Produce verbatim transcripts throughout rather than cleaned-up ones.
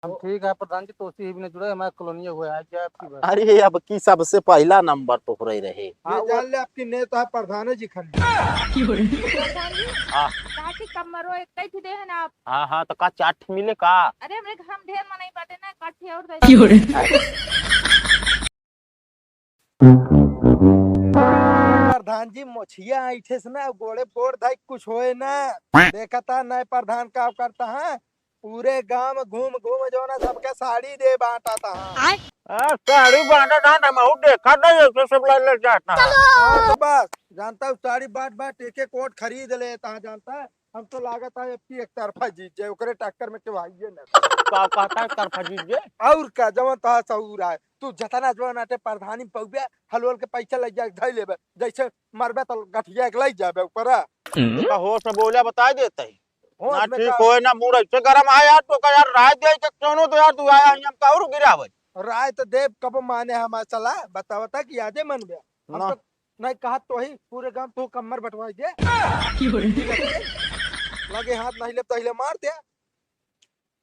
हम ठीक है प्रधान जी, तोसी ही भी न जुड़े, हमारे कॉलोनी हुए आ गया आपकी बार। अरे, अब की सबसे पहला नंबर तोहरे रहे। ये हाँ, वो जान ले, आपकी नेता है प्रधान जी खाली। प्रधान जी, हाँ। काची कम मरो, एक ही दे है ना आप? हाँ, हाँ, तो का चार ठे मिले का? अरे, हमरे घर में ढेर मनई बाटे ना, काठी और दे। प्रधान जी, मोछिया ऐठे से ना, गोड़े फोड़ धाई, कुछ होए ना। देखता नहीं प्रधान का करता है, पूरे गांव में घूम घूम जो ना सबके साड़ी दे बांटता है। आय? आ, साड़ी बांटता है, हम और देखा नहीं, ऐसे सब ले ले जाता है। हाँ, तो बस जानता हूँ, साड़ी बांट बांट एक एक वोट खरीद लेता है, जानता है। हम तो लागत है अब की एक तरफा जीत जाए, ओकरे टक्कर में केहू आइए ना। का कहता है, तरफा जीत जाए? और का, जवन तोहार सहूर आए, तू जतना जवन आटे प्रधानी पउबे, हलवल के पैसा लग जाए, धई लेबे, जैसे मरबे तो गठिया के लग जाबे ऊपर। हम्म। का होश में बोला, बताई देता ही। होश ना में ठीक का होए, ना मूड ऐसे गरम है यार, तो का यार राय दे के क्यों तो यार तू आया, हम का और गिरावे। राय तो देव कब माने हमार सलाह, बतावता कि आजे मनबे। हम ना। तो नहीं कहा तो ही पूरे गांव तू कम्मर बंटवाई दे। लगे हाथ नहीं ले पहिले मार दे।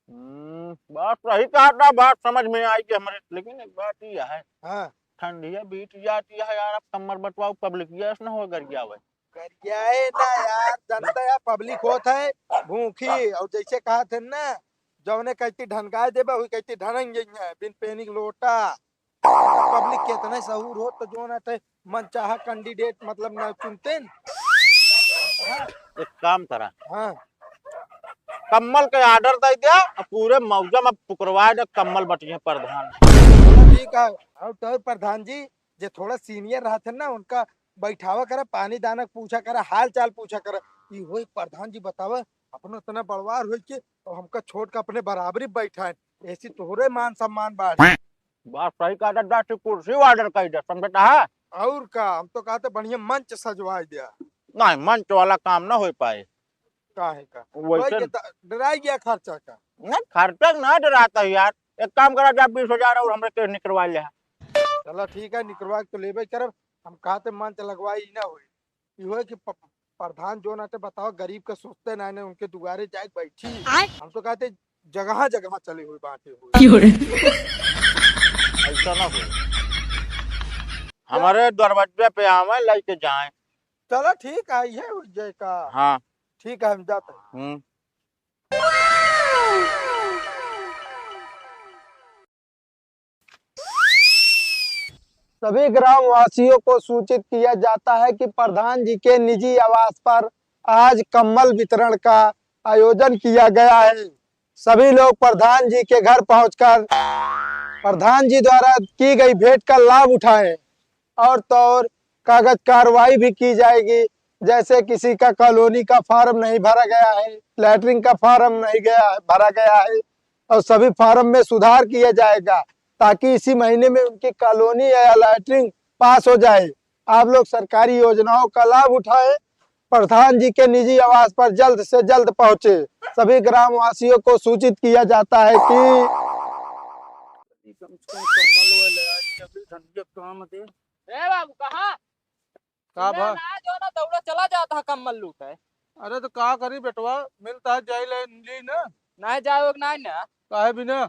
हम्म, बात सही कहा था, बात समझ में आई कि हमरे, लेकिन एक बात ये है। हाँ। ठंडिया बीत जाती है यार, अब कम्मर बंटवाओ, पब्लिक ये न हो गरिया हुए। गरियाए ना यार, जनता यार पब्लिक होत है भूखी, और जैसे कहा थे ना, जौने कहती ढनगाए देबे, वही कहती ढनंग जइहे, बिन पेनी के लोटा। पब्लिक के इतने सहूर हो तो जो ना थे मनचाहा कैंडिडेट मतलब ना चुनते न। एक काम करा। हाँ। कम्मल के ऑर्डर दे दे, अब पूरे मौजा में फुकरवा दे, कम्मल बटिए प्रधान। चलो ठीक है, और तो प्रधान जी जे थोड़ा सीनियर रहते ना, उनका बैठावा करा, पानी दाना पूछा करा, हाल चाल पूछा करा। ई होई प्रधान जी बतावा, अपना इतना बड़वार होई के और हमका छोट का अपने बराबरी बैठाए, ऐसी तोहरे मान सम्मान बाढ़ी। बात सही कहा था, जाके कुर्सी ऑर्डर कर दे, समझता है? और का, हम तो कहते बढ़िया मंच सजवाई दिया। नहीं, मंच वाला काम ना हो पाए। काहे का? वैसे भाई, ये तो डराई गया खर्चा का। नहीं, खर्चा ना डराता है यार, एक काम करा जा, बीस हजार और हमरे के निकलवा ले। चला ठीक है, निकलवा के तो लेबे करब। हम कहते मंच लगवाई ना होई, ई होई कि प-, प्रधान जो नाटे बताओ, गरीब के सोचते ना ने, उनके दुआरे जाए बैठी। आय। हम तो कहते जगह जगह चले हुए बांटे हुए। क्यों रे? ऐसा ना हो, हमारे दरवाजे पे आवे, लेके जाए। चलो ठीक है, ये उठ जाए का। हाँ। ठीक है, हम जाते हैं। हम्म। सभी ग्रामवासियों को सूचित किया जाता है कि प्रधान जी के निजी आवास पर आज कम्बल वितरण का आयोजन किया गया है। सभी लोग प्रधान जी के घर पहुंचकर प्रधान जी द्वारा की गई भेंट का लाभ उठाएं। और तो और कागज कार्रवाई भी की जाएगी, जैसे किसी का कॉलोनी का फॉर्म नहीं भरा गया है, लैट्रिन का फॉर्म नहीं गया, भरा गया है, और सभी फॉर्म में सुधार किया जाएगा, ताकि इसी महीने में उनकी कॉलोनी या लैट्रिन पास हो जाए। आप लोग सरकारी योजनाओं का लाभ उठाएं, प्रधान जी के निजी आवास पर जल्द से जल्द पहुंचे। सभी ग्रामवासियों को सूचित किया जाता है कि कम से कम कम्बल वो ले आई, अभी ठंडी काम दे। ए बाबू, कहाँ? का ना, भा? ना, जो ना दौड़ा चला जाता है कम्बल लूटे। अरे तो का करी बेटवा, मिलता है जाई ले ली ना। नहीं जाओ ना, ना। काहे बिना?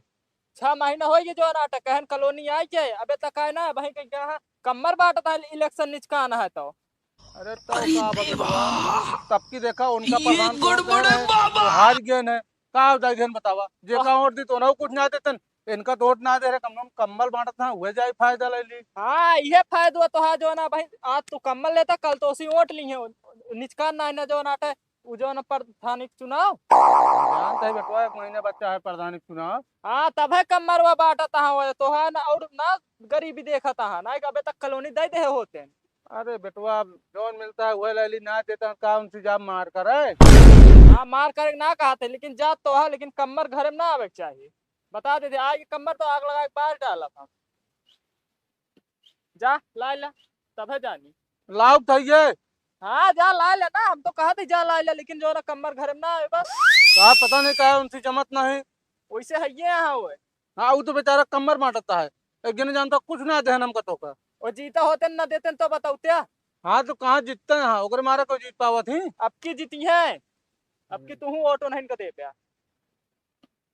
छह महीना हो गए जो ना अटक कहन कॉलोनी आई के, अबे तक है ना, वहीं के यहाँ कम्मर बांटता है, इलेक्शन निचकाना है तो। अरे तो अरे का बा बेटवा, तब की देखा उनका ये प्रधान कौन गड़बड़ है है, बाबा। वो हार गए हैं। का हो जाए बतावा, जे का वोट दी तो ना कुछ ना देतन, इनका तो वोट ना दे रहे, कम से कम कम्बल बांटत ना, हुए जाए फायदा ले ली। हाँ, ये फायदा तो है जो ना भाई, आज तू कम्बल लेता, कल तो उसी वोट ली है, निचकान ना, ना जो ना टे, उ जो ना प्रधानिक चुनाव। जानते है बेटवा, एक महीने बच्चा है प्रधानिक चुनाव। हाँ, तबे कम्बलवा बांटत है, वो तो है ना, और ना गरीबी देखत है ना, अबे तक कॉलोनी दे दे होते हैं। अरे बेटवा, अब जौन मिलता है वह ले ली, ना देता है, का उनसे जा मार करे? हाँ, मार करे ना कहते, लेकिन जात तो है, लेकिन कम्मर घर में ना आवे के चाहिए। बता देते, आगे कम्मर तो आग लगा के बाहर डाला था। जा, ला ला, तबे जानी। लाउक था ये? हाँ, जा ला ले ना, हम तो कहा थे जा ला ले, लेकिन जो ना कम्मर घर में ना आवे बस। का पता नहीं का है, उनसे जमत नहीं। वैसे है ये यहाँ हुए। हाँ, वो तो बेचारा कम्मर बांटता है, एक जने जानता कुछ ना देहन हमका तो का। वो जीता होते न ना देते न तो बताओ त्या। हाँ, तो कहाँ जीतते हैं, हाँ, ओकरे मारे को जीत पावत ही। अब की जीती है, अब की हम्म। तू ऑटो नहीं इनका दे पाया।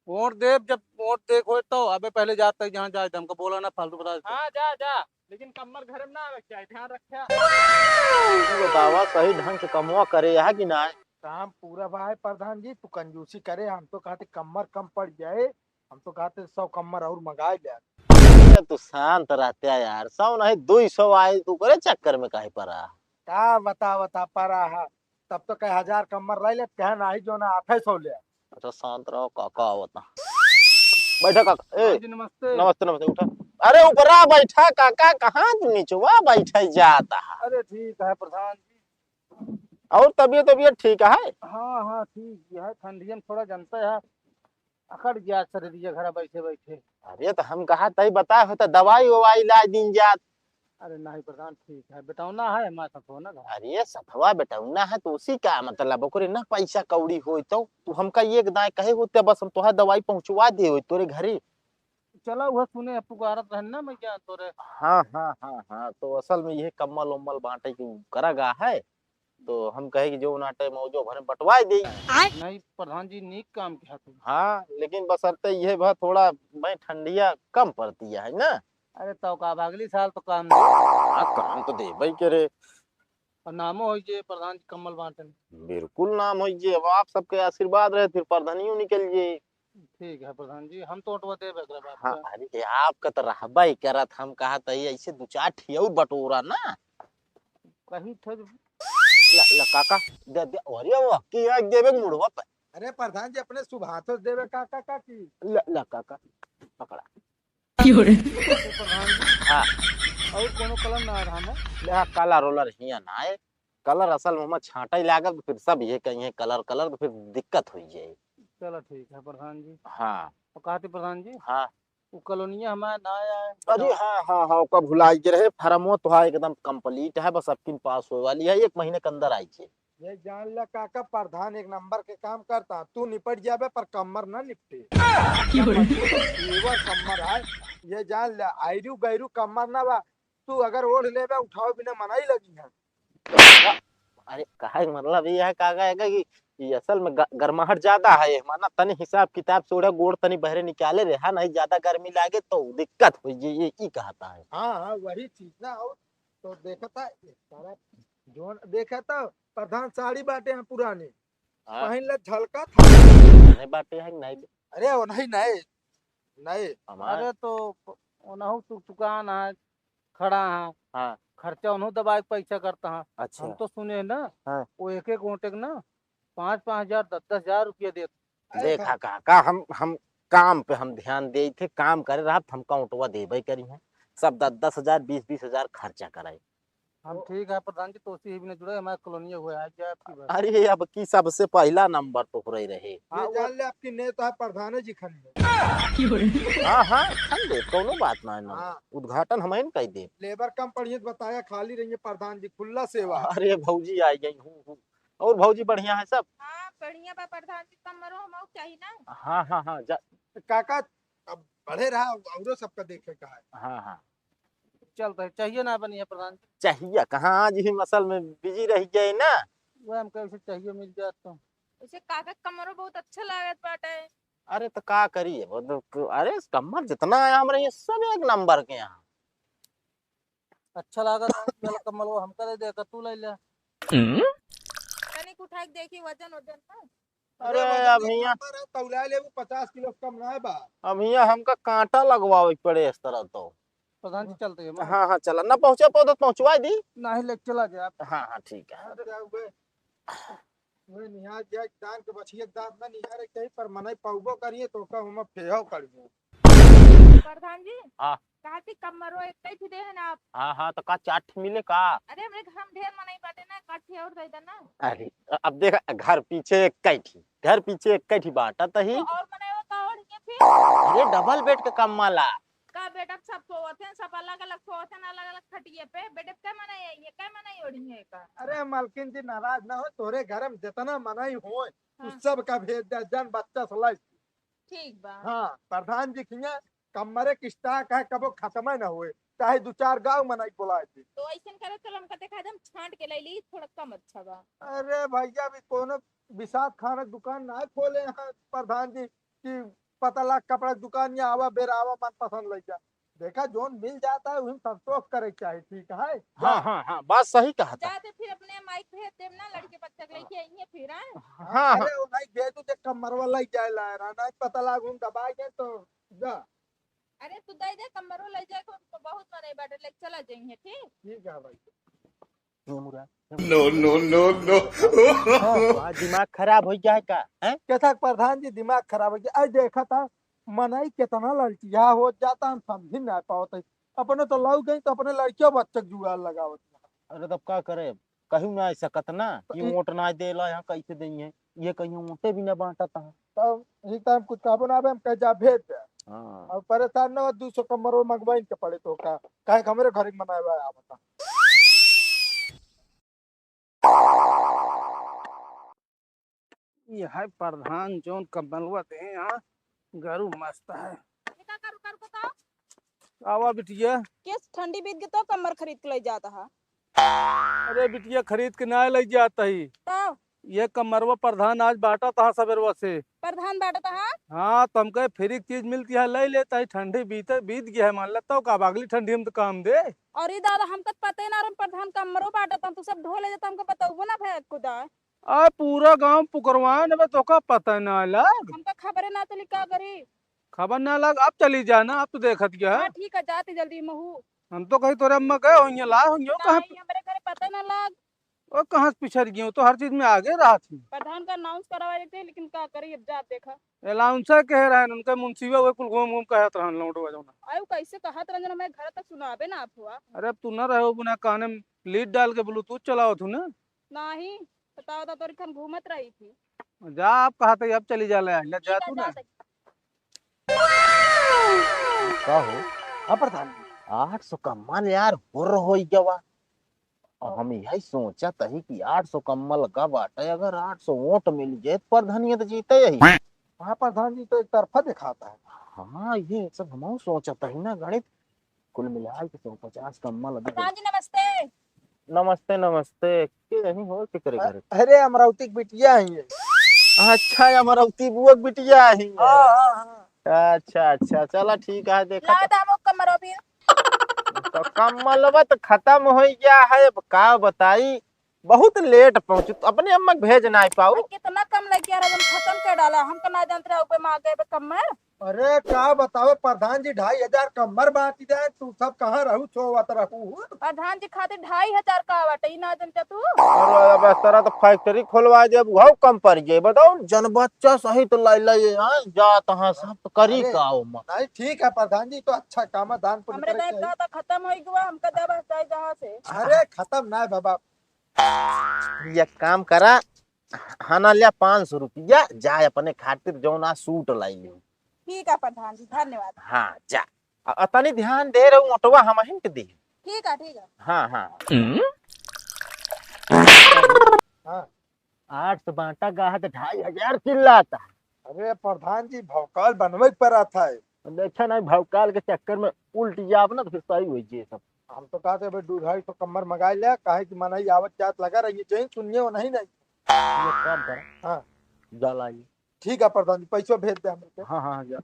वोट देब, जब वोट देख होए तो। अबे पहले जात है जहाँ जाए, हमको बोला ना, फालतू बता देते। हाँ, जा, जा, लेकिन कम्मर घर में ना आवे के चाहे, ध्यान रखे। तू बतावा, सही ढंग से कमवा करे है कि ना? काम पूरा बा है प्रधान जी, तू कंजूसी करे, हम तो कहते कम्मर कम पड़ जाए, हम तो कहते सौ कम्मर और मंगाए ले। अरे तू शांत रहते यार, सौ नहीं दुई सौ आए, तू करे चक्कर में काहे पड़ा? का बता, बता पड़ा है, तब तो कहे हजार कम्मर लाई ले, कहे नाही जो ना आठे सौ ले। अच्छा शांत रहो, काका आवता। बैठा काका। ए, प्रधान जी, नमस्ते। नमस्ते, नमस्ते, उठा। अरे ऊपरा बैठा काका, कहाँ तू निचवा बैठा जाता है? अरे ठीक है प्रधान जी। और तबीयत, तबीयत ठीक है? हाँ, हाँ, ठीक है। ठंडिया में थोड़ा जानता है, अकड़ गया शरीर ये घरा बैठे बैठे। अरे तो हम कहा तई बताए होता, दवाई ववाई ला दिन जात। अरे नहीं प्रधान, ठीक है, बेटौना है हमारे साथ हो ना घर। अरे सथवा बेटौना है तो उसी का मतलब, ओकरे ना पैसा कौड़ी होई तो तू हमका एक दाएं कहे होते, बस हम तोहार दवाई पहुँचवा दे होई तोरे घरे। चला वह सुने पुकारत रहन ना मैं क्या तोरे। हाँ, हाँ, हाँ, हाँ, तो असल में ये कम्मल उम्मल बांटे की करा गा है, तो हम कहे कि जो ना टाइम जो भरे बंटवाए दे। नहीं प्रधान जी, नीक काम किया तू। हाँ, लेकिन बस अब तो ये बा थोड़ा मैं ठंडिया कम पड़ती है ना। अरे तो का, अगली साल तो काम दे। हाँ, काम तो देबे करे। और नामो होई जे प्रधान जी कम्मल बांटन। बिल्कुल नाम होई जे, अब आप सबके आशीर्वाद रहे फिर प्रधानियों निकल जे। ठीक है प्रधान जी, हम तो ओटवा देबे एकरा बात हाँ, का। अरे आपका तो रहबा ही करत, हम कहा तही ऐसे दो चार ठियाऊ बटोरा ना। कहीं थे ला, ला काका, दे, दे, अरे वो की आज देबे मुड़वा पे। अरे प्रधान जी अपने शुभ हाथों से देबे काका काकी। ला, ला काका, पकड़ा। प्रधान जी, हाँ। और कोनो कलर ना रहा ना? ले, हाँ, कलर ओलर हिया ना है। कलर असल में हमें छांटा ही लागल, तो फिर सब ये कहीं है कलर, कलर, तो फिर दिक्कत हो जाए। चलो ठीक है प्रधान जी। हाँ। तो कहते प्रधान जी, हाँ। वो कॉलोनिया हमारे ना आया है, अरे बताओ। हाँ, हाँ, हाँ, ओका भुलाई के रहे, फार्मो तो है एकदम complete है, बस अब किन पास होए वाली है, एक महीने के अंदर आई छे। ये जान ले काका, प्रधान एक नंबर के काम करता, तू निपट जाबे पर कम्मर ना निपटे। की हो रे? Fever कम्मर है, ये जान ले, आयरू गैरू कम्मर ना बा, तू अगर ओढ़ लेबे उठाओ बिना मनाई लगी है। अरे काहे मतलब ये है काका है कि ये असल में ग-, गर्माहट ज्यादा है, माना तनी हिसाब किताब से ओढ़े गोड़ तनी बहरे निकाले रहे, हाँ, नहीं ज्यादा गर्मी लागे तो दिक्कत हो ये, ये ई कहता है। हाँ, हाँ, वही चीज ना हो तो देखता है, सारा जोन देखता प्रधान साड़ी बाटे हैं पुरानी, हाँ। पहन ले झलका था। नहीं बाटे है, नहीं। अरे, वो नहीं, नहीं, नहीं। हमार अरे, तो प-, ओनहु तू दुकान है, खड़ा है। हाँ। खर्चा ओनहु दबाए के पैसा करता है। अच्छा। हम तो सुने ना, हाँ। वो एक एक ओटे के ना पाँच पाँच हजार, दस दस हजार रुपया देत। अरे देखा का, का, का हम, हम काम पे हम ध्यान देई थे, काम करे रहब, हमका ओटवा देबे करी हैं। सब दस दस हजार, बीस बीस हजार खर्चा कराई। हम ठीक है प्रधान जी, तो उसी ही बिना जुड़े, हमारे कॉलोनी हुए आ जाए आपकी बात। अरे, अब की सबसे पहला नंबर तोहरे रहे। ये हाँ, वो जान ले, आपकी नेता है प्रधान जी खन ले। हाँ, हाँ, खन दे, कौनो बात ना है ना। हाँ। उद्घाटन हम ही न कह दे। लेबर कम पड़िए तो बताया, खाली रहिए प्रधान जी, खुला सेवा। अरे, भौजी आ गई हूँ, हूँ। और भौजी बढ़िया है सब? हाँ, बढ़िया बा प्रधान जी, कमरो हम चाहिए ना। हाँ, हाँ, हाँ, जा। काका, अब बढ़े रहा, औरो सबका देखे का है। हाँ, हाँ। चलता है, चाहिए ना बनी है प्रधान जी। चाहिए कहाँ, आज ही मसल में busy रह गए ना। वो हमको ऐसे चाहिए मिल जात तो। वैसे काका कमरो बहुत अच्छा लागत बाटे। अरे तो का करिए, वो तो, अरे कमर जितना आया हमरे ये सब एक नंबर के यहाँ। अच्छा लागत है, चल कमल वो हमका दे दे, तू ले ले। तनिक उठा के देखी वजन वजन ना। अरे अरे, वजन अब एक हियाँ नंबर है, तौला लेबू, पचास किलो से कम ना है बा। अब हियाँ हमका कांटा लगवावे के पड़े इस तरह तो। प्रधान जी, चलते हैं। हाँ, हाँ, चला। ना पहुँचा पाओ तो पहुँचवा दी। नहीं, ले चला जाए आप। हाँ, हाँ, ठीक है। अरे, जाओ बे। ओए निहार जाए, दान के बछिया के दांत ना निहारे के चाही, पर मनई पउबो करिए, तो ओका हम फेहो करिए। प्रधान जी, हाँ। कहती कमरो एक ही दे है ना आप? हाँ, हाँ, तो का चार ठी मिले का? अरे, हमरे घर में ढेर मनई बाटे ना, एक आध ठी और दे देना। अरे, अब देख, घर पीछे एक ही ठी, घर पीछे एक ही ठी बाटा तही। तो और मनई वो का ओढ़िए फिर? अरे, double bed के कम वाला। का बेटा, सब सोवत हैं, सब अलग-अलग सोवत हैं, अलग-अलग खटिये पे। बेटे, कै मनई है ये, कै मनई ओढ़ी है का? अरे, मलकिन जी, नाराज ना हो, तोरे घर में जितना मनई होए, तू हाँ। सब का भेज दे, जन बच्चा से लाई। ठीक बा। हाँ, प्रधान जी खिया कमरे के stock है, कबो खत्म ना होए, चाहे दू चार गाँव मनई बुलाए दे। तो ऐसन करो, चलो हमका देखा दे, हम छांट के ले ली, थोड़ा कम अच्छा बा। अरे भैया, अभी कोनो बिसात खाना दुकान ना खोले हैं प्रधान जी कि पता लाग कपड़ा के दुकान या आवा, बेर आवा, मन पसंद लइ जा। देखा, जौन मिल जाता है, उही में संतोष करे के चाही, ठीक है? हाँ, जा। हाँ, हाँ, बात सही कहा था। जाते फिर अपने माई के भेज देब ना, लड़के बच्चा के लेके आई है फिर, हाँ? हाँ, हाँ। अरे, वो नहीं भेजू, जे कमरवा लइ जाए ला, ना, नहीं पता लाग, उन दबाई दे तो जा। अरे, तू दे दे, कमरवा लइ जाए, को, को बहुत मने बाटे, लेके चला जाइए, ठीक? ठीक है भाई। ये मुरा। No, no, no, no। हाँ, हाँ, दिमाग खराब होइ गया है का? हैं? कैसा प्रधान जी दिमाग खराब होइ गया? अरे देखा था, मनई कितना ललचिया होइ जाता, हम समझी ना पावत है। अपने तो लउ गई तो अपने लड़कियों बच्चे के जुगाड़ लगावत है। अरे तब का करे? कहू ना ऐसा कतना कि तो ई वोट ना देला, यहाँ कैसे देइहैं? ये कहीं वोटे भी ना बांटत है। तब एक टाइम कुछ कहबो ना, अबे हम कह जा भेज दे। हाँ। अब परेशान ना हो, दू सौ कमरवा मंगवाइन के पड़े तो का, काहे कि हमरे घर में मनाए बा, आ बता। ये है प्रधान जौन कमलवा दे यहाँ, गरु मस्त है। ये का करू, करू को तो? आवा बिटिया। केस ठंडी बीत के तो कमर खरीद के लइ जात है। अरे बिटिया, खरीद के ना लइ जात ही। तब? ये कमरवा प्रधान आज बांटत हा सबेरवा से। प्रधान बांटत हा? हाँ, तो हमके फ्री के चीज मिलती है, लइ लेत ही, ठंडी बीते, बीत गया है, मान लेता हूँ, का अब अगली ठंडी हम तो काम दे। अरे दादा, हमका तो पता ही ना रहा प्रधान कमरो बांटत हा, तू सब ढो लइ जाता, हमका बतउबो ना भइया खुदा। आ, पूरा गांव पुकरवान बा, तोका पता ना लाग। हमका खबरे ना चली, का करी? खबर ना लाग, अब चली जा ना, अब तो देखत गया है। हाँ, ठीक है, जाती जल्दी महू। हम तो कही तोरे अम्मा गए होइहैं, लाए होइहैं, वो कहाँ नहीं, हमरे घरे पता ना लाग। वो कहाँ से पिछड़ गई हो, तो हर चीज में आगे रहत ही। प्रधान का announce करवा देते, लेकिन का करी, अब जात देखा। Announcer कहे रहन, उनके मुंशीबा हुए कुल घूम घूम कहत रहन लौंडवा जौना। आयु कैसे कहत रहन, हमें घर तक सुनाबे ना आप हुआ। अरे अब तू ना रहो, बिना काने में lead डाल के Bluetooth चलावत हूँ ना। नहीं, बताओ तो तोरी खन घूमत रही थी। जा, आप कहत ही, अब चली जा, ले, ले जा ठीक है, तू ना। जात ही। का हो? हाँ प्रधान जी। आठ सौ कम्मल यार, हुर्र होइ गवा। और हम यही सोचत ही कि आठ सौ कम्मल का बाटे, अगर आठ सौ वोट मिल जाए तो प्रधानिया तो जीते ही। हाँ प्रधान जी, तो एक तरफा दिखाता है। हाँ, ये सब हमहू सोचत ही ना, गणित कुल मिला के सौ पचास कम्मल अभी। प्रधान जी नमस्ते। नमस्ते, नमस्ते। के यही हो, के करे अ-, घर? अरे, अमरावती के बिटिया ही है। अच्छा, अमरावती बुआ के बिटिया ही है। हाँ, हाँ, हाँ। अच्छा, अच्छा, चला ठीक है, देखा लाओ तो। दामो कमरो भी। तो कम्मलवा तो खत्म होइ गया है, अब का बताई, बहुत लेट पहुँचू, तो अपने अम्मा के भेज ना पाऊ। अरे, कितना कम लइ गया रहा, हम खत्म कर डाला, हम तो ना जानत रहे, ऊपर में आ गए बे कम्मल। अरे का बतावे प्रधान जी, ढाई हजार कम्मर बांटी देन, तू सब कहाँ रहू, सोवत रहू। प्रधान जी खातिर ढाई हजार का बाटे, ई ना जनते तू? अरे बस तोरा तो factory खोलवा देब, उहउ कम पड़ जाए। बताओ, जन बच्चा सहित लाई लाई, हाँ, जात हाँ सब तो करी अरे, का ओमा। नहीं, ठीक है प्रधान जी, तो अच्छा काम है, दान पुण्य हमरे करे के दाई चाहिए। का तो खत्म होइ गवा, हमका देबा चाहे जहाँ से। अरे खत्म ना है बाबा। एक काम करा, हना ल्या पाँच सौ रुपया, जाए अपने खातिर जौन आ सूट लाई ली। ठीक है प्रधान जी, धन्यवाद। हाँ, जा। अ, अ, तनी ध्यान दे रहू, ओटवा हमहिन के दी। ठीक है, ठीक है। हाँ, हाँ। हाँ। आठ सौ बांटा गा है तो ढाई हजार चिल्लाता। अरे प्रधान जी, भौकाल बनवे के पड़ा था। देखा नहीं, भौकाल के चक्कर में उल्टी जाब ना तो फिर सही होइ जाए सब। हम तो कहते भाई दू ढाई सौ कम्मर मंगाई ले, काहे कि मनई आवत जात लगा रही, जहीं सुनिए वो नहीं, नहीं। ये काम कर। हाँ। जा लाइए। ठीक है प्रधान जी, पैसो भेज दे हमरे के। हाँ, हाँ, हाँ, जा।